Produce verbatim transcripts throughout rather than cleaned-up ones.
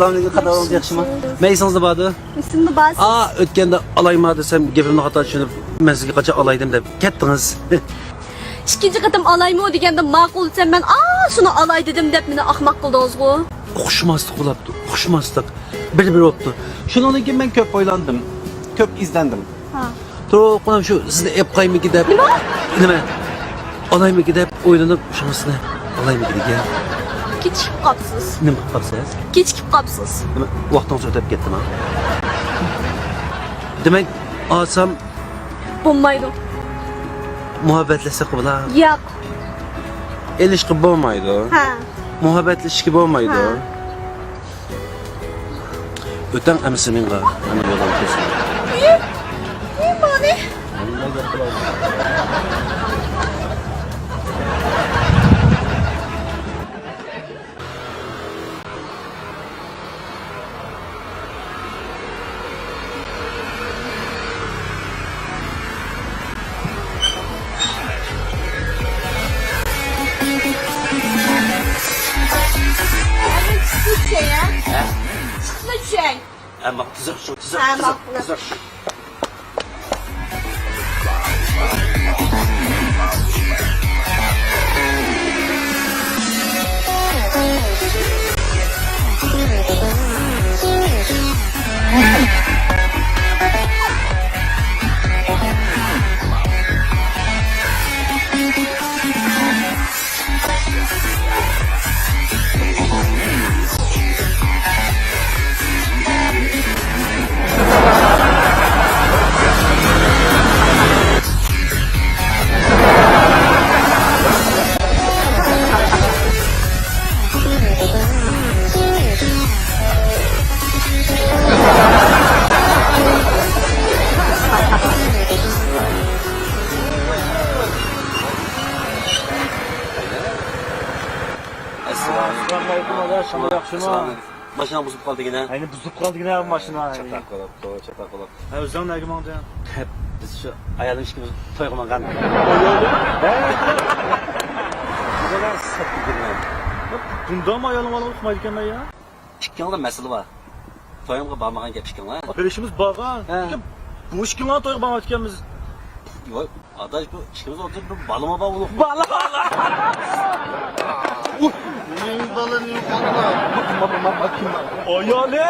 سالام ئەلەيكۇم، قانداق ئەھۋالىڭىز، ياخشىمۇ؟ مەن ئېسىڭىزدە باردۇ. ئېسىمدە بار. ئا، ئۆتكەندە ئالايما دېسەم، گېپىمنى خاتا چۈشىنىپ، مەن سىزگە قاچان ئالاي دېدىم دەپ كەتتىڭىز. ئىككىنچى قېتىم ئالايمۇ دېگەندە، ماقۇل دېسەم، مەن ئاشۇنى ئالاي دېدىم دەپ مېنى ئاخماق قىلدىڭىزغۇ. ئۇقۇشماسلىق بولۇپتۇ، ئۇقۇشماسلىق. بىر-بىر بوپتۇ. شۇنىڭدىن كېيىن مەن كۆپ ئويلاندىم، كۆپ ئىزدەندىم. ھا. تۇرۇپ، شۇ سىزنى ئېپ قايمىكى دەپ. نېمە؟ نېمە؟ ئالايمىكى دەپ ئويلىنىپ، شۇڭا سىزنى ئالايمىكى دېگەن. كېچىكىپ قاپسىز. نېمە قىلىپ قاپسىز؟ كېچىكىپ قاپسىز. نېمە، ۋاقتىڭىز ئۆتۈپ كەتتىما؟ دېمەك، ئالسام. بولمايدۇ. مۇھەببەتلەشسەك بولا؟ ياق. ئېلىشقا بولمايدۇ. ھە. مۇھەببەتلىشىشكە بولمايدۇ. ھە. ئۆتەڭ ئەمىسە مېڭغا، مانا يولۇم كۆرسىتىڭ. ھە؟ چىقسا چۈشەي. ھە، ماق-، تېزرەك شۇ، تېزرەك، ھە، تېزرەك، ماقۇل. تېزرەك شۇ. ئەسسالامۇ ئەلەيكۇم. ئەسسالامۇ ئەلەيكۇم، ئاداش. ياخشىمۇ؟ ئەسسالامۇ ئەلەيكۇم. ماشىنا بۇزۇپ قالدىكەنە. ئەينى بۇزۇپ قالدىكەنە ماشىنا. چاتاق بولۇپتۇ، چاتاق بولۇپتۇ. ھە، ئۆزۈڭ نەگە ماڭدىڭ؟ ھە، بىز شۇ ئايالىم ئىككىمىز تويغا ماڭغان. تويغا؟ ھە. بۇنداقمۇ ئايالىڭ بالىغا ئۇقمايدىكەنمەن يا. ئىككىڭلار مەسىلە بار. تويۇمغا بارمىغان گەپ ئىككىڭلار. بېرىشىمىز بارغان. ھە. لېكىن بۇ ئىككىڭلار تويغا بارمايدىكەنمىز. ۋاي، ئاداش، بۇ ئىككىمىز ئولتۇرۇپ بىر بالىمۇ بار ئۇلۇغ. بالا، بالا. ئۇھ. نېمە بالا، نېمە بالا؟ باقما، باقما، باقما. ئايالى.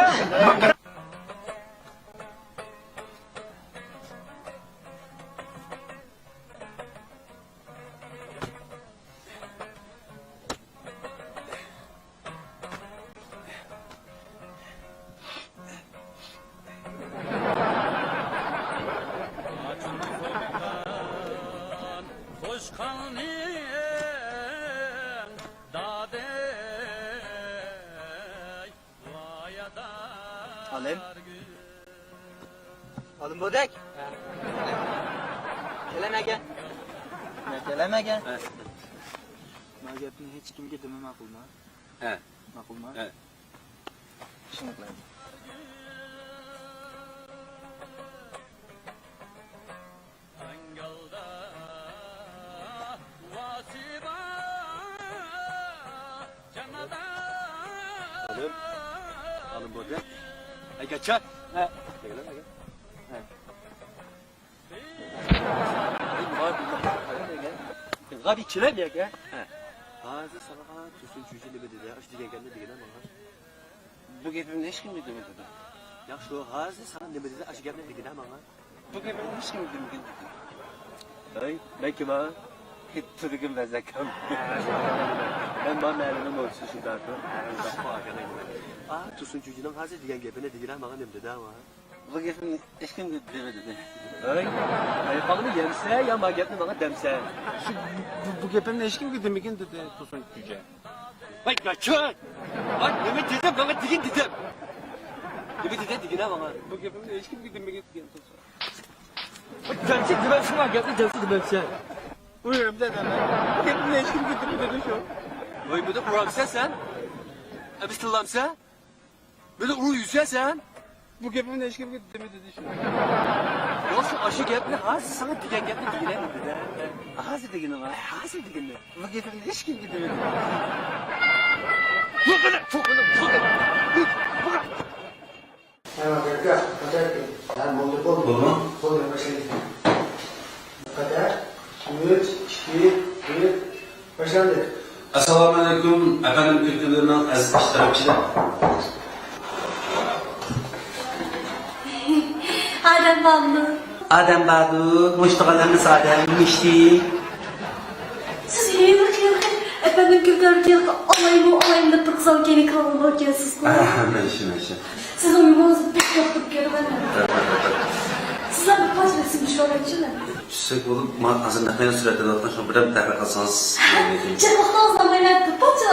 ئالىم. ئالىم بودەك. كەلەمەگە. كەلەمەگە. ما گەپنى ھېچكىمگە دېمە، ماقۇلمۇ؟ ھە. ماقۇلمۇ؟ ھە. شۇنداق قىلايلى. ئالىم. ئالىم بولدى. ئەگەر چات. ھە. دېگىنە، ئەگەر. ھە. غابى كېلەم ياكە؟ ھە. ھازىر ساڭا تۇرسۇن چۈجى نېمە دېدى؟ ئاشۇ دېگەن گەپنى دېگىنە ماڭا. بۇ گېپىمنى ھېچكىمگە دېمە دېدى. ياخشى، ھازىر ساڭا نېمە دېدى؟ ئاشۇ گەپنى دېگىنە ماڭا. بۇ گېپىمنى ھېچكىمگە دېمىگىن دېدى. ھەي، مەن كىم ھە؟ تۇرگۇن بەزەكەم. مەن ما مەھەللىنىڭ موچىسى شۇنداقتۇ. ئا، تۇرسۇن چۈجىنىڭ ھازىر دېگەن گېپىنى دېگىنە ماڭا نېمە دېدى ھاۋا؟ بۇ گېپىمنى ھېچكىمگە دېمە دېدى. ھەي، ھەي، قالدىمۇ يەمسە يا ما گەپنى ماڭا دەمسە؟ شۇ، بۇ، بۇ گېپىمنى ھېچكىمگە دېمىگىن دېدى تۇرسۇن چۈجە. ۋاي، ناچار! ۋاي، نېمە دېدىم؟ ماڭا دېگىن دېدىم. نېمە دېدى دېگىنە ماڭا؟ بۇ گېپىمنى ھېچكىمگە دېمىگىن دېگەن تۇرسۇن. ۋاي، دەمسە دېمەمسىمەن، گەپنى دەمسە دېمەمسەن. ئۇ يېرىمدە دەمە. بۇ گېپىمنى ھېچكىمگە دېمە دېدى شۇ. ۋاي، مېنى ئۇرامسەن سەن؟ ئەمىسە تىللامسەن؟ مېنى ئۇرۇپ يۈرسەن سەن؟ بۇ گېپىمنى ھېچكىمگە دېمە دېدى شۇ. ياخشى، ئاشۇ گەپنى ھازىر ساڭا دېگەن گەپنى دېگىنە. ھازىر دېگىنىڭ، ھازىر دېگىنىڭ. بۇ گېپىمنى ھېچكىمگە دېمە دېدى. ھە، بولدى، بولدى. بولدىمۇ؟ بولدى، باشلايلى. دىققەت، ئۈچ، ئىككى، بىر، باشلاندى. ئەسسالامۇئەلەيكۇم، ئەپەندىم كۈلكىلىرىنىڭ ئەزىز ئىشتىراكچىلىرى. ئادەم بارمۇ؟ ئادەم باردۇ، مۇشتۇغان ئەمەس ئادەم، مۇشتى. سىز ھېلىقى، ھېلىقى ئەپەندىم كۈلكىلىرىگە ئالايمۇ، ئالايمۇ دەپ بىر قىزال كەينىگە كىرىۋالغان ئىكەنسىزغۇ. مەن شۇ، مەن شۇ. سىزنىڭ يۇمۇرىڭىزنى بەك ياقتۇرۇپ كۆرىمەن مەن. سىزلەر بىر پارچە رەسىم چۈشۈرۈۋېلىڭچۇ مەن. چۈشسەك بولۇپ، مانا ھازىر نەق مەيدان سۈرەتلەۋاتقان، شۇڭا بىردەم تەخىر قىلسىڭىز. جىق ۋاقتىڭىزنى ئالمايمەن، بىر پارچە.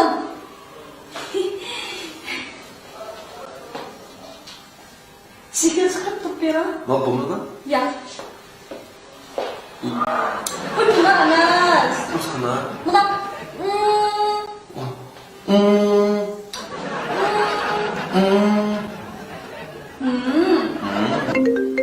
شېكىل چىقىرىپ تۇرۇپ بېرىڭ. ما بولمىدى؟ ياق. بۇ شۇنداق ئەمەس. قانداق؟ مۇنداق. مم. مم. مم. مم.